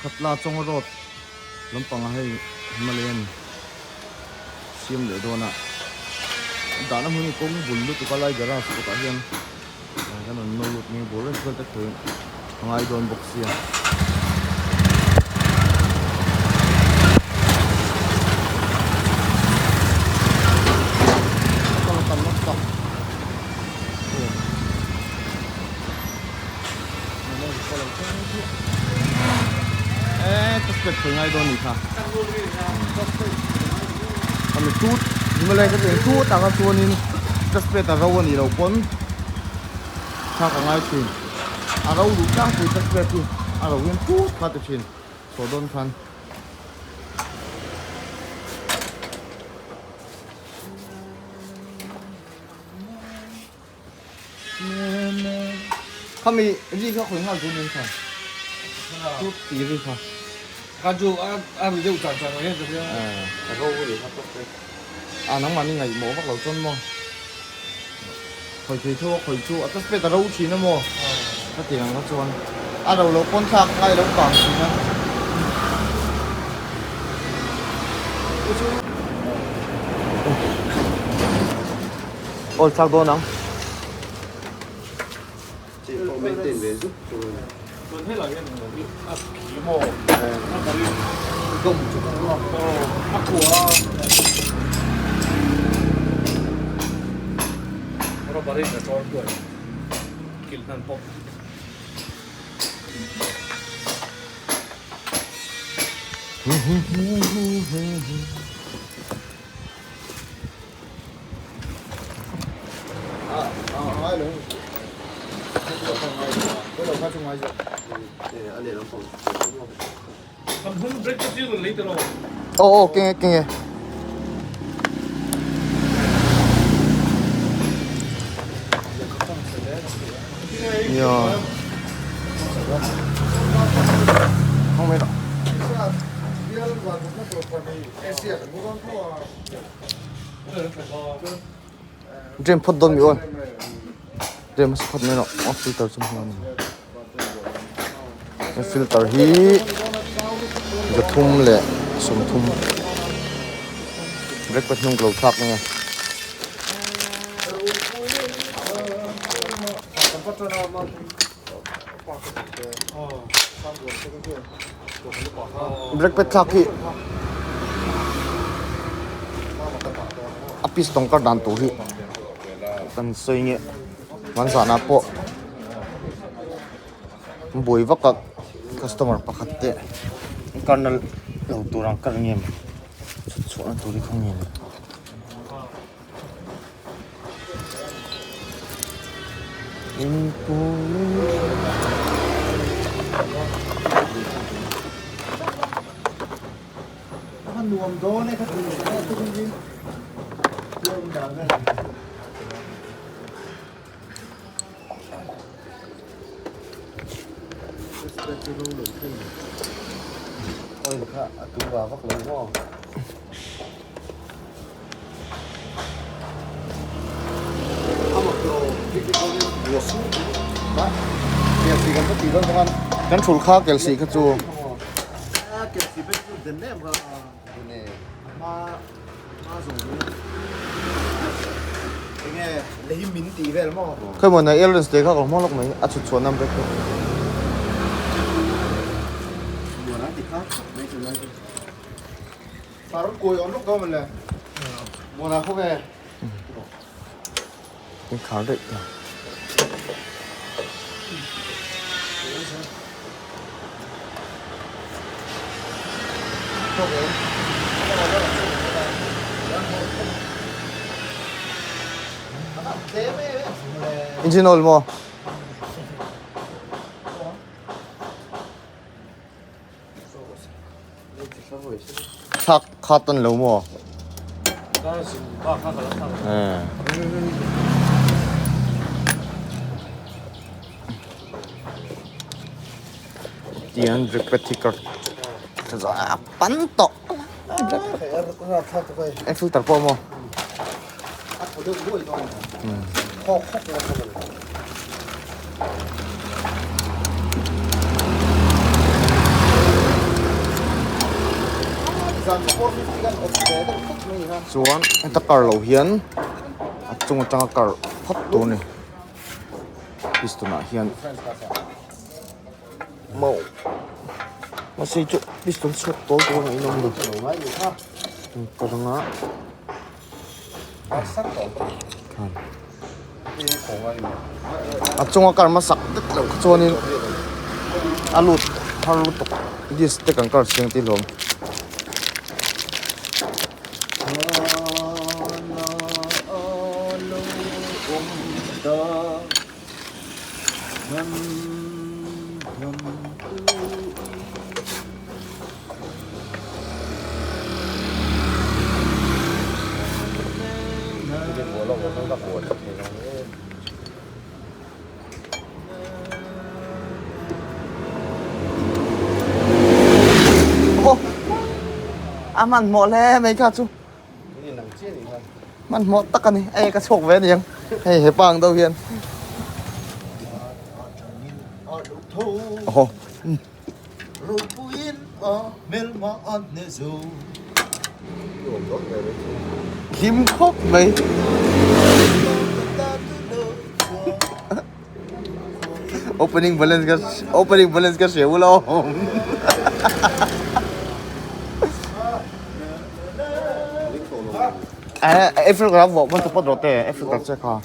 Khatla Chawnga Road lampangah hei Himalayan siam leh dawn a, dahna hmun hi kawng bul lutuk a lai garage kawtah hian kan rawn nawr lut mai a, ball vel te khawihin a ngai dawn bawk sia. Ngai dawn ni kha ami tut Himalaya ka tih tut taka chuanin just pet a ro a nih loh pawn thlak a ngai thin a ro duh tlangpui just pet hi a ro hian tut kha ti thin saw dawn khan. Khami ri kha khawi nghal tur nen kha chu ti ri kha kha chu a ri deuh chan chan mai hian ka hria a ro ri kha tawp te a nangmah ni ngaih mawh vak lo chuan maw khawi thei tho a khawi chu a test pet a ro thin a maw ka ti ang kha chuan a ro lo pawn thlak ngai lo kang thin a. Awl chak dawn ang. Aw aw keng e keng e. Nia. Không mấy đâu. Dream phawt dawn mi aw. Dream hmasa phawt mai rawh. A filter chu hmuh a ni. He filter hi 330 breakfast hnung ka lo thlak ang e. Breakfast thlak hi a piston kar dan tur hi kan sawi nge hman zan ah pawh buai vak a customer pakhat te karna lo tur ang kar nge chhut chhuah na tur hi khaw nge ni. Kan thul kha kel si kha chu. Khawi maw na airlines te kha ka hmang lawk mai a chhut chhuah nan break In khar daih ta. Engine oil maw? Thlak kha tan lo maw? Tian repetitor pan tawh. Eng filter pawh maw? Chuan heta kar loh hian a chung atanga kar phawt tur a ni piston ah hian maw mahse chu piston chhuak tawl tur a inawm lo kar anga a chunga kar hmasak vek loh kha chuanin a lut har lutuk disc te kan kar chiang tih hlawm. A hmanhmawh hle mai kha chu hmanhmawh tak a ni hei ka chhuak ve aniang hei hepa ang deuh hian aw. Hlim khawp mai. Opening balance ka opening balance ka hria ula awm. Eh, April ka vuah hmasa pawt rawh te, April ka check ha.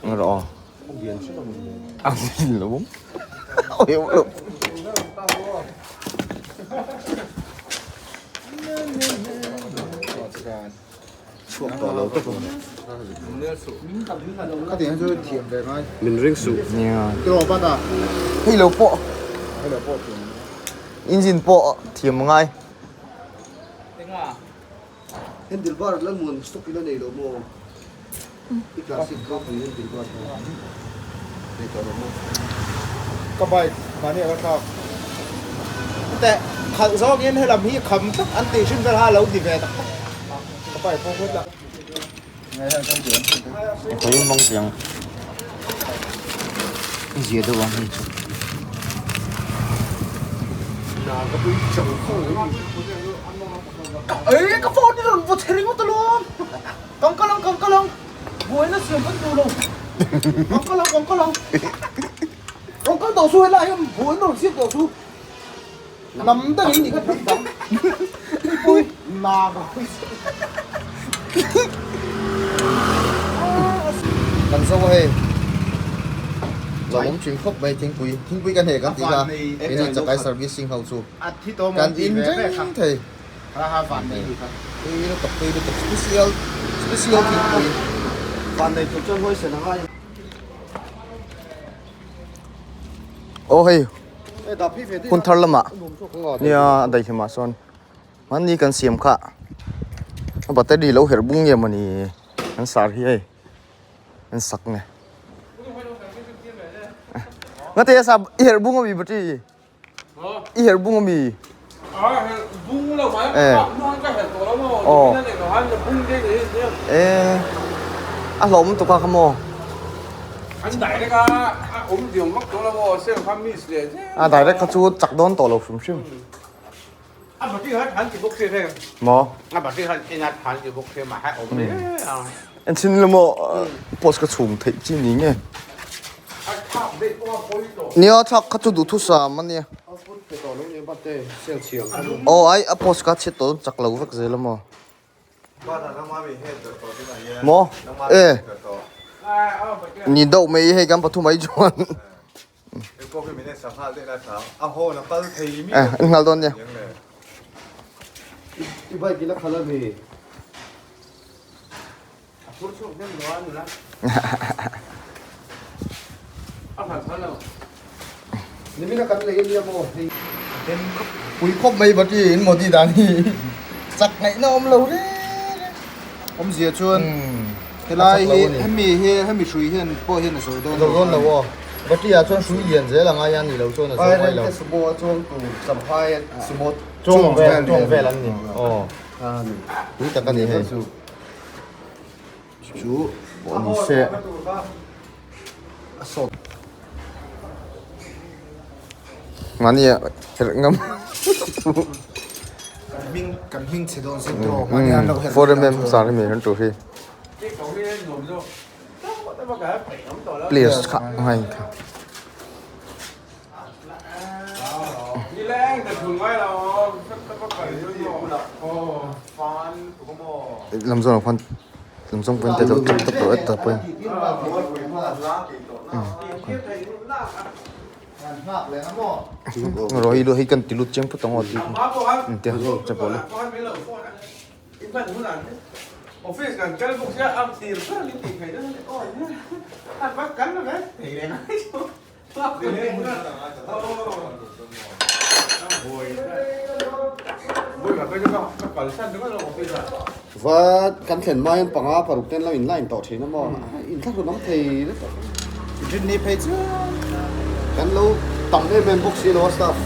Rawh. Min ring suh. Hei lo pawh. Engine pawh thiam a ngai. Handlebar la muan stock ila nei lo maw? I classic ropui handlebar kha nei tawh lo maw? Ka bike mahni a ka thlak. Teh khalh zawngin helam hi kham tlat an tih hrim vel kha a lo ti ve tak tak. Ka bike pawh hawt la. Khawi hmang chiang i zia deuh ang hei chu. Ei ka phone hi rawn vaw chhe ringawt alawm kan kal ang kan kal ang buaina siam kan duh lo kan kal ang kan kal ang rawn kal tawh su helai hian buaina rawn siam tawh su lam dangin ni kha hnam dang pui naga Kan zo a hei lo awm thin khawp mai thingpui thingpui kan heh kan tih kha keini chakai servicing ho chu kan in reng thei tui lutuk tui lutuk special special thingpui aw hei hun thar lamah nia a daihlimah sawn. Hmanni kan siam kha a battery lo herh bung nge mawni an sar hi hei an sak nge ngate a sa i herh bung ami battery i herh bung ami eh a hlawm tuk a kha maw a direct kha chu chak dawn tawh lo hrim hrim. Maw? En chin lo maw post ka chhum theih chi ni nge. Nia thlak kha chu duhthusam a nia. Aw ai a post ka chhiat tawh chak lo vek zel a maw. Maw? E ni deuh mai hei kan pathum ai chuan. An nghal dawn nia. Pui khawp mai bati in modi dan hi chak ngaihna awm lo reng reng. Awmzia chuan Helai hi hemi hi hemi hrui hian pawh hian a zo dawn lo. Zo dawn lo aw. Battery ah chuan hrui lian zel a ngai a ni lo chuan a zo ngai lo. Vairengte sumo a chuang tur Champhai sumo chuang vel chuang vel an ni. Aw. Tui tak a ni hei. Chu pawh ni se. A sawt. Mahni ah. Herh ngam. Kan hming kan hming chhe dawn sin tawh mahni an lo herh 4mm sar hi kan tur hi. Players kha ngai kha. Lam zawn ah khuan lam zawng pawhin te deuh tawp tawp tawh et ta pawhin. Rawh hi hei kan ti lut chiang phawt ang aw tih tia che pawh le. Va kan thlen hma hian panga paruk ten lo in line tawh thin a maw in thlahrun awm thei lutuk Rinni phei chu kan lo tam em em bawk si lo a staff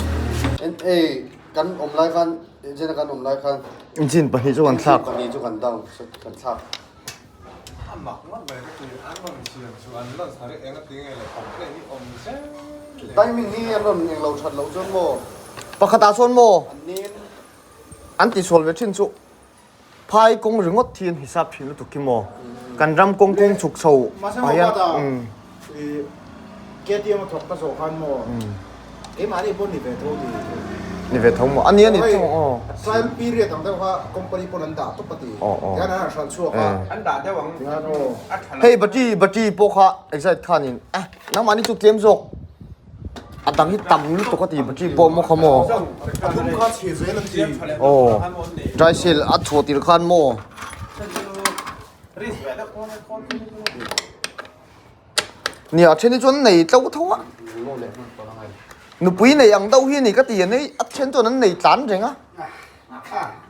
ei kan awm lai khan engine a kan awm lai khan Engine pahnih chu kan thlak pahnih chu kan down kan thlak. Timing hi an rawn eng lo that loh chuan maw? Pakhatah chuan maw? An tisual ve thin chu phai kawng ringawt hi an hisap thin lutuk hi maw? Kan ram kawng kawng chhuk chho ah hian umm. KTM a thawk ta zawh khan maw? Keimahni pawh ni ve tho ti. Ni ve tho maw? A ni a ni tho aw. Trial period ang deuh kha company pawn an dah tawp a ti. Tihian an han hran chhuak a. An dah deuh ang. Tihian aw. A tha lo. Hei battery battery pawh kha excite khanin eh nangmahni chu tlem zawk a dang hi tam lutuk a ti battery pawh maw kha maw. A dum kha chhe zel an ti. Aw dry cell a chhuah tir khan maw. Nia a then hi chuan nei tlo tho a, nupui nei ang deuh hi a ni ka ti a nei a then chuan an nei tlan reng a,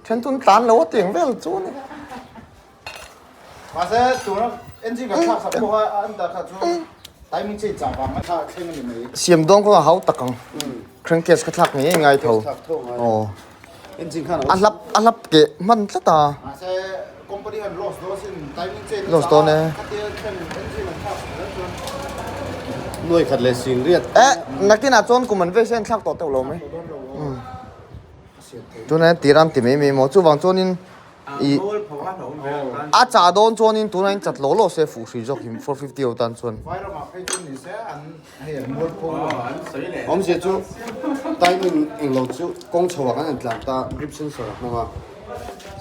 then chu an tlan lo a tiang vel chu a ni. Mahse tuna engine kan thlak sak pawh kha an dah kha chu timing change chah vang a thlak thleng a ni mai. Siam dawn kawngah hau tak ang, crankcase kha thlak ngei ngai tho. Aw. A hlap a hlap keh hman tlat a. Mahse company han loss dawn sin timing change Loss dawn e. Khatia thlen engine an thlak sak zel chuan. Nuai khat leh sing riat. Eh nakinah chuan kum an vei se an thlak tawh teuh lo mai. Tunah hian tiram ti mai mai maw chuvang chuanin I a chah dawn chuanin tunah in chat law law se fuh hrih zawk hi 450 ho tan chuan. Awmzia chu timing englo chu kawng chho ah kan han tlan ta grip sensor a hmang a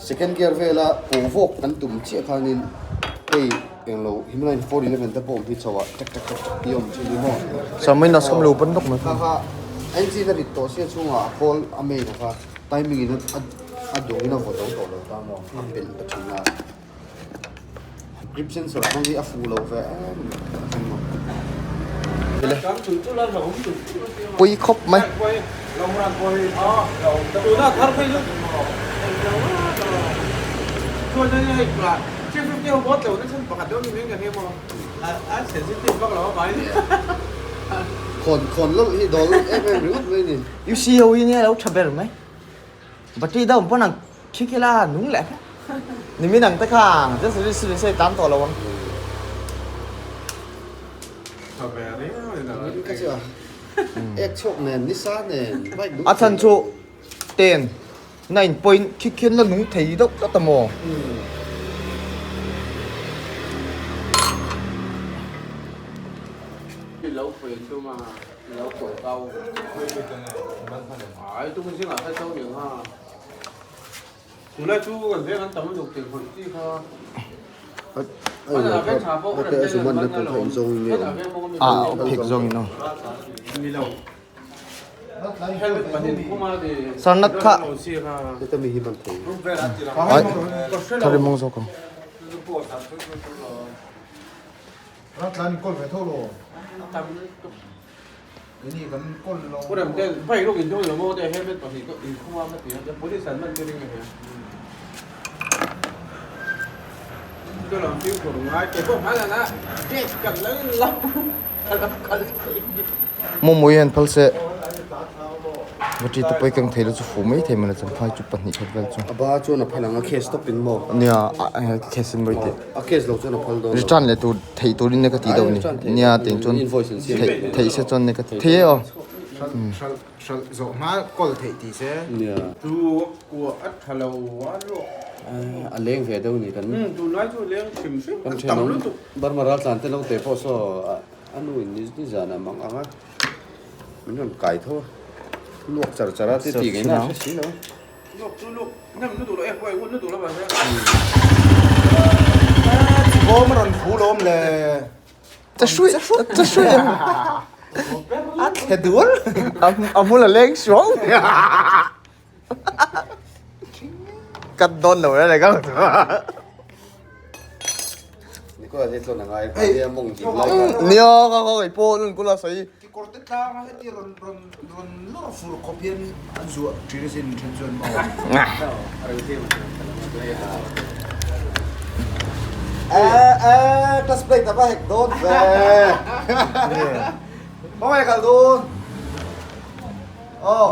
second gear vela pawh vawk kan tum chiah khanin hei englo Himalayan 411 te pawh awm hi chho ah tek tek tek tek tih a awm thin ni maw. Samawin a sawm lo pawn lawk mai. Kha kha engine a rit tawh sia chhungah a khawl a main a kha timing in a A dawngin a vaw zo tawh lo ta maw? A pelh ta thin a. Grip sensor hmang hi a fuh lo ve em a maw? Pui khawp mai. Khawn khawn lawlh hi dawl em em ringawt mai ni. UC ho hi nia lo tha ber mai. Battery down pawn ang khi khi la nung leh nimin ang te kha just ri si se tan tawh lo ang. A chhan chu 10 9 point khi khian la nung thei deuh tlat a maw. Lo kawi kau ai tu mun zingah kha cho ning ha tunlai chu kan veng an tam lutuk tih khawih chi kha Ah phek zawng in aw Sarnath kha ai thari mawng zawk ang. Momo hian phal se Battery te pawh hi keng thei lo chu fuh mai thei mawle champhai chu pahnih khat vel chu. A ba chuan a phal ang a case tawp in maw? Nia case in mawi tih. A case lo chuan a phal dawn lo. Return leh tur theih turin nia ka tih deuh ni. Nia tiang chuan theih se chuan nia ka ti thei e aw. Hralh hralh hralh zawh hma kawl theih ti se. Nia. Chu kua a tha lo a luak. A leng ve deuh ni kan. Tunlai chu leng hrim hrim kan tam thenawm lutuk. Burma raltlan te lo teh pawh saw a nu in ni zan ah mang ang a min rawn kai tho a luak char char a ti tih ngei na a hre si lo. Luak chu luak hnem lutuk lo e huai hun lutuk lo mahse. Chibawm a rawn thu lawm le. Cha hrui cha hrui A thle dual. A hmul a leng suau. Cut dawn lo reng ang. Nikola hi tlawn a ngai a mawng dim lai kha. Nia ka ka kei pawh nun kula sawi. Kekawr te tlang a heti rawn rawn rawn lawr fur khawp hian an zuah thin asin then chuan maw. Eh eh class plate a va hek dawn ve. Khawngaih kal dawn. Aw.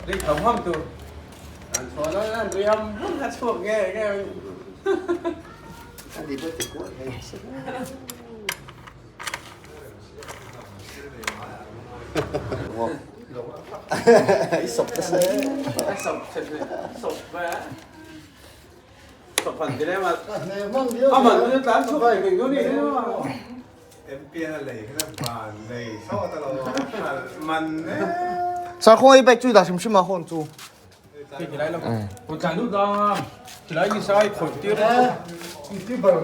Ri tham ham tu. An chhuah lo an ri ham ham kha chhuak nge nge. Ani pawh ti kual hei. I sawp ta se. A sawp sawp ve. Sawp han ti lem a. A man chu tlan chhuak thei vek dawn ni MPN a lei kha van nei sawt a lo man e. Sir khawngaih i bike chu i dah hrim hrim a hawn chu. Hei ti lai lo. Kut tlan lut la. Ti lai ni sai khawih tir. YouTuber.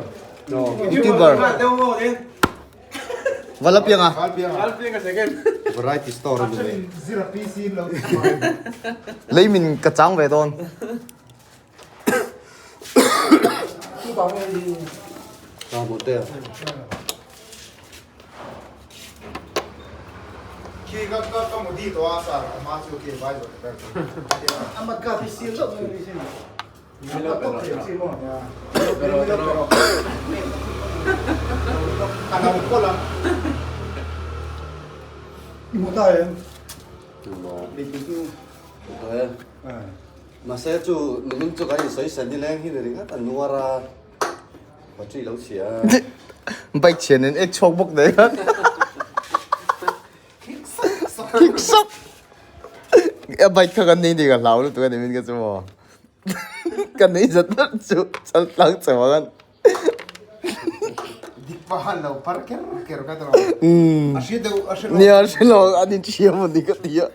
YouTuber. Vala pianga. Vala pianga second. Variety store a ni ve. Zira PC lo. Lei min ka chang ve dawn. Mahse chu nunun chu kan insawi san nileng hi ni ringawt a nuar a, battery lo chhia a. Bike chhia nen ek chhuak bawk daih a. Kick sap. A bike kha kan nei ni ka hlau lutuk a ni min ka chu maw. Ka nei zat zat chu chal tlang chho ang an. Dik pahan lo par ker ker ka tawh. A hre deuh a hre lo. Nia a hre lo an inchhia maw ni ka ti a.